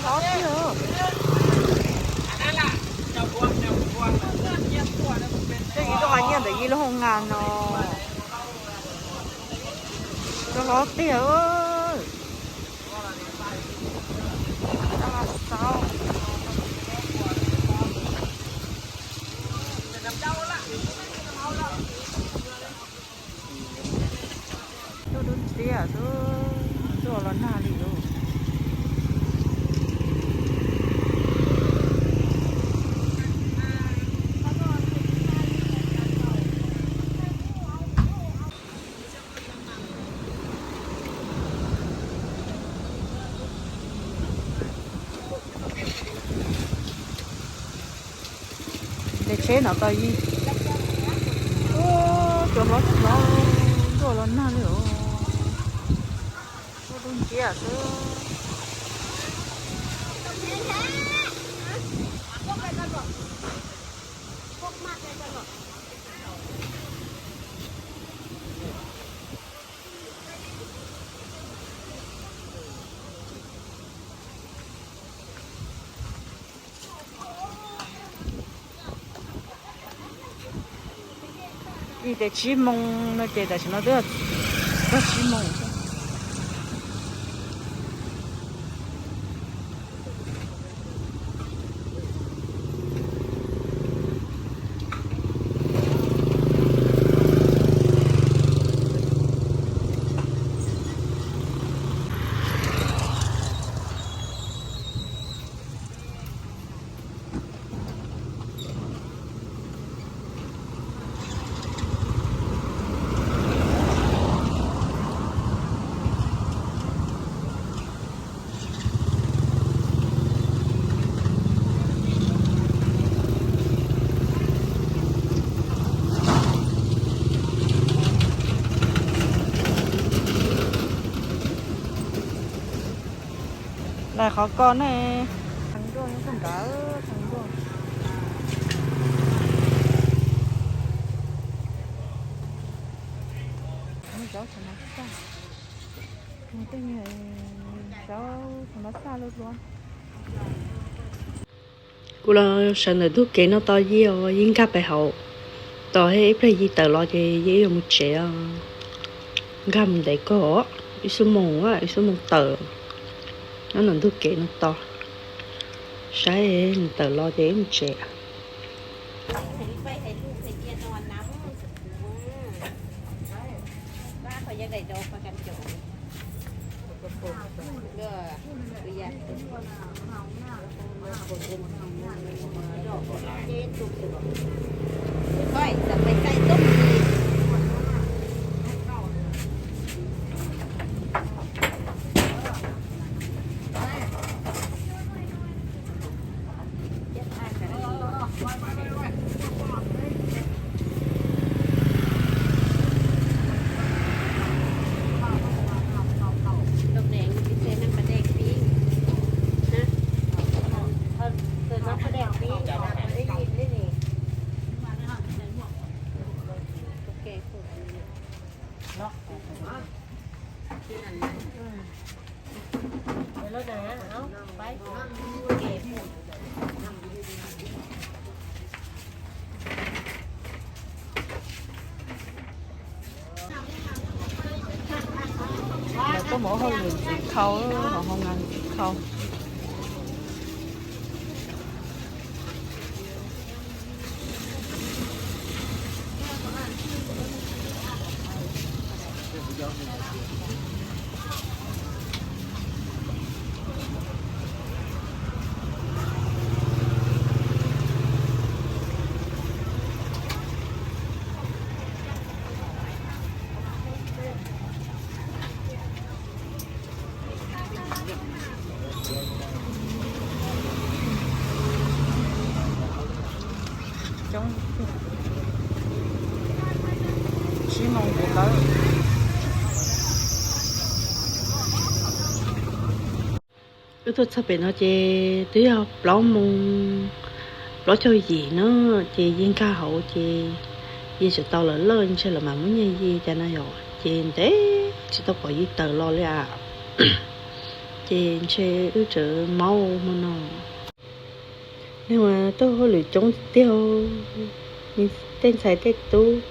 Hlob tiag. Twb yim tuaj nqa nyiaj ntawm yim lub hoo ngas no. Cov hlob tiag. Tuaj dub ntxiab xwb, tuaj los nag li lauj. Ntes tsheb no tau yig. Cov hlob cov hlob, tuaj los nag li os. Tuaj dub nciab xwb. Yig tes tsib moos no ces tam sim no twb txog tsib moos. Lais qhov ko ne. Thav nkuaj nyob sab nrad, thav nkuaj. Zaub thav no xaj, mus tej zaub thav no xaj loj dua. Kuv los sawv ntawm ntug kev no tos yig os, yig nkag pem hauv. Tos ib pliag yig tawm los ces yig yuav mus tsev os. Nkag mus ntev kawg, ib xuab moos, ib xuab moos tawm. Nyob ntawm ntug kev no tos, saib nws tawm los ces wb mus tsev. Tuaj mus hauj lwm txiv khau, hauv hoo ngas txiv khau. Tsib moos kuv lawm. Wb tuaj txog pem no ces twb yog plaub moos, plaub caug yim na, ces yig nkag hauv ces yig tseem tau lawm lawm, ntshe lawv mam muab nyiag yig cas no yom, ces ntev tsis tau pom yig tawm los li as. Ces ntshe wb tseem maub hmo no. Neeg mas tuaj hauj lwm coob tiag, tej ntxhais tej tub,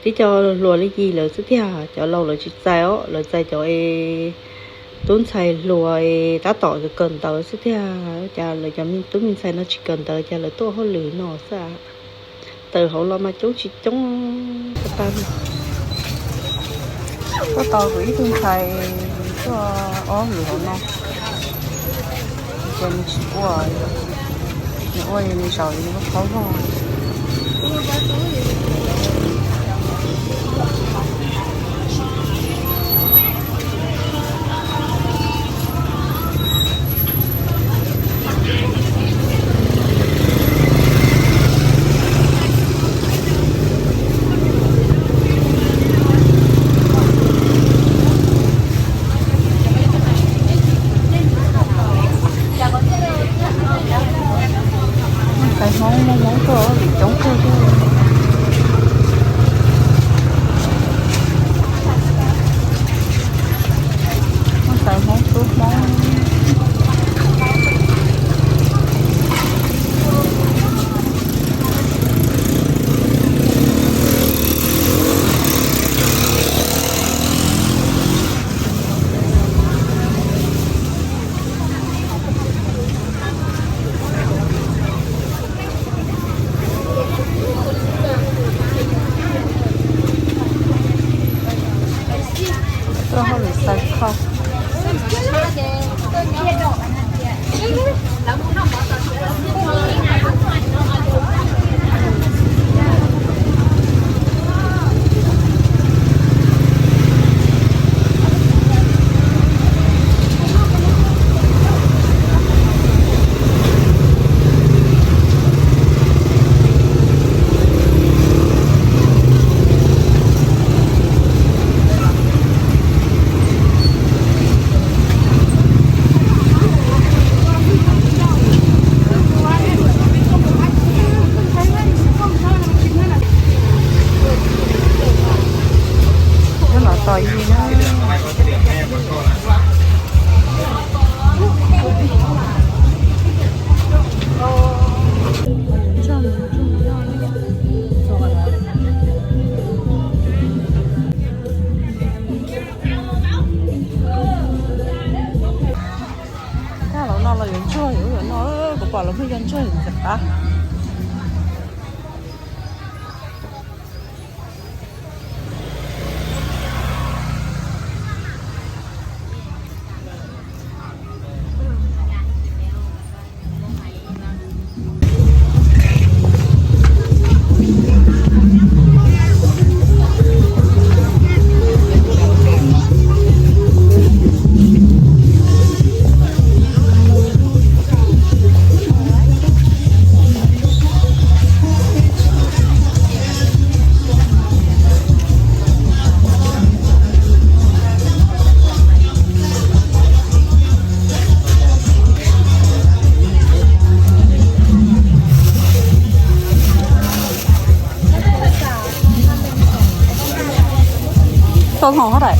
tib co hluas li yig lawm xwb tiag, cov laus lawv tsis txais os, lawv txais cov es tub ntxhais hluas es tab tom kawm ntawv xwb tiag. Cas lawv cov tub me ntxhais no tsis kawm ntawv, cas lawv tuaj hauj lwm no xwb. Tawm hauv los mas coob tsis coob. Tuaj tau kuv ib tug ntxhais tuaj ob lwm hauv no, ces nws tsis ua, nws ua nws zaum nws qhov vog. Ntxhais Hmoob muaj Hmoob tuaj ua vim coob kawg thiab. Muaj ntxhais Hmoob tub Hmoob. Tuaj hauj lwm xaws khau. Nyob no tos yig na. Kaj los no los yuav ntsuag, yuav no, kuv pom lawv pheej yuav ntsuag ntxim qab. Tau hov hov daim.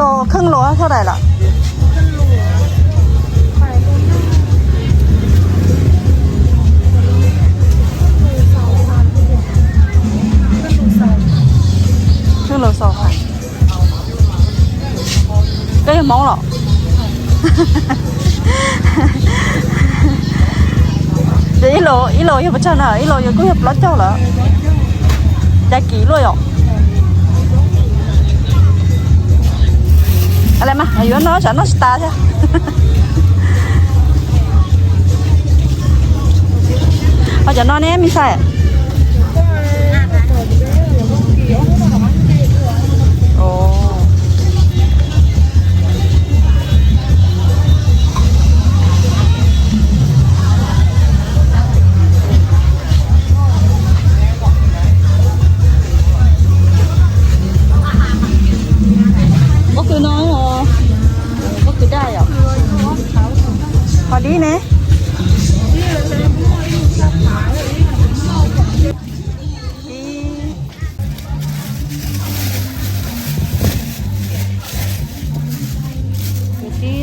Los kheej los txhob daim lawm. Kheej los xaus. Koj yog Hmoob los? Ces ib los, ib los yog pes tsawg na, ib los yog kuj yog plaub caug lawm. Cas kim luaj yom. Mas yuav no tsam noj tsis tas thiab. Ho cov no ne me ntxhais?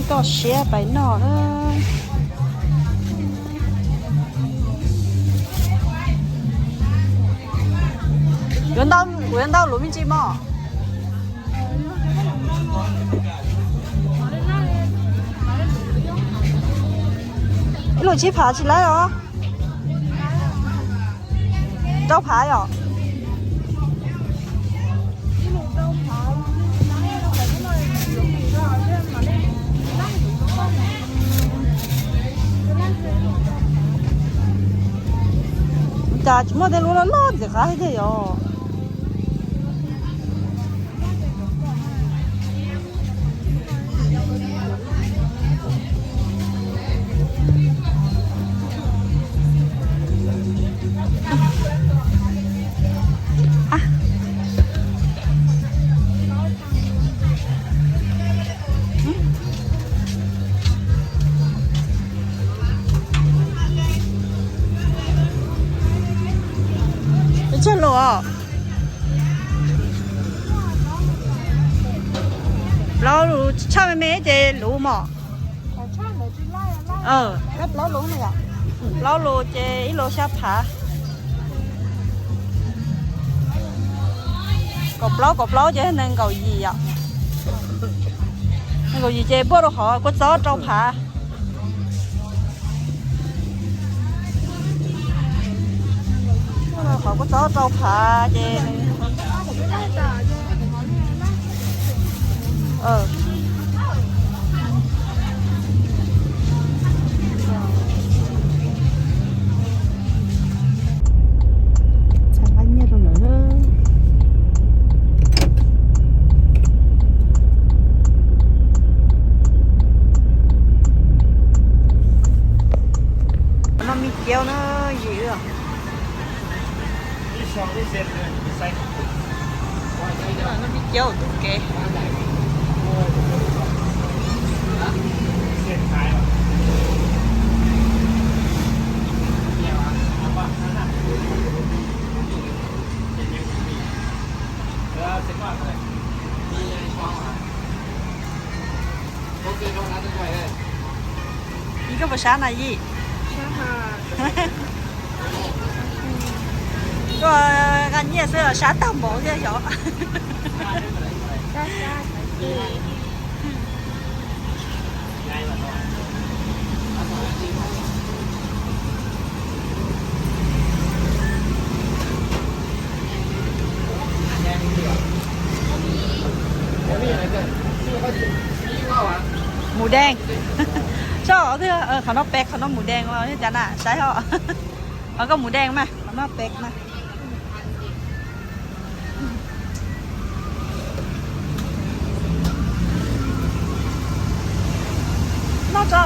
Toj siab pais noj na. Yuav ntau, kuv yuav ntau luv me ntsis mog. Ib lus tsib phav tsis laib os. Rau phav yom. Cas tsis muaj tej lub loj loj ntxim qab thiab yom. Ib tshaj lus os. Plaub lus tshaj me me ces luv mog. Plaub lus ces ib lus xya phav. Kaum plaub, kaum plaub ces nees nkaum yim yom. Nees nkaum yim ces puag rau qhov kua txob rau phav. Qhov kua txob rau phav ces, txhais nqa nyiaj rau lawm. No me kiaub na, yim. No me kiaub tus kev. Yim, koj puas sab na Yim? Koj nqa nyiaj xwb los sab tag npaum thiab yom? Mus deej. Tso, qhov no pem, qhov no mus deej os, cas na saib ho. Qhov koj mus deej mas, qhov no pem mas. Noj tso.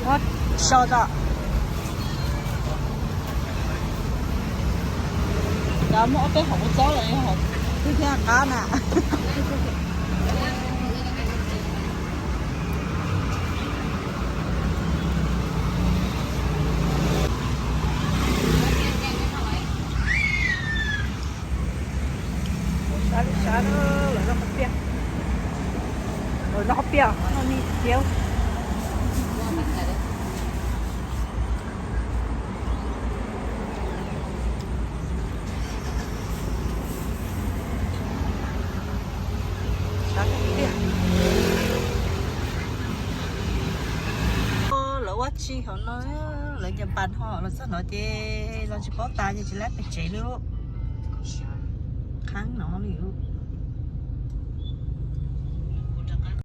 Muab so tso. Cov muaj ob peb hom kua txob lawm, twb thiaj qab na. Sab li sab, lawv noj qhob piaj, lawv noj qhob piaj, noj me kiaub. Lawv ua tsi hauv no, lawv nyias npas ho los txog no ces los tsis paub tas ces tsis laib pem tsev li. Qhab no li.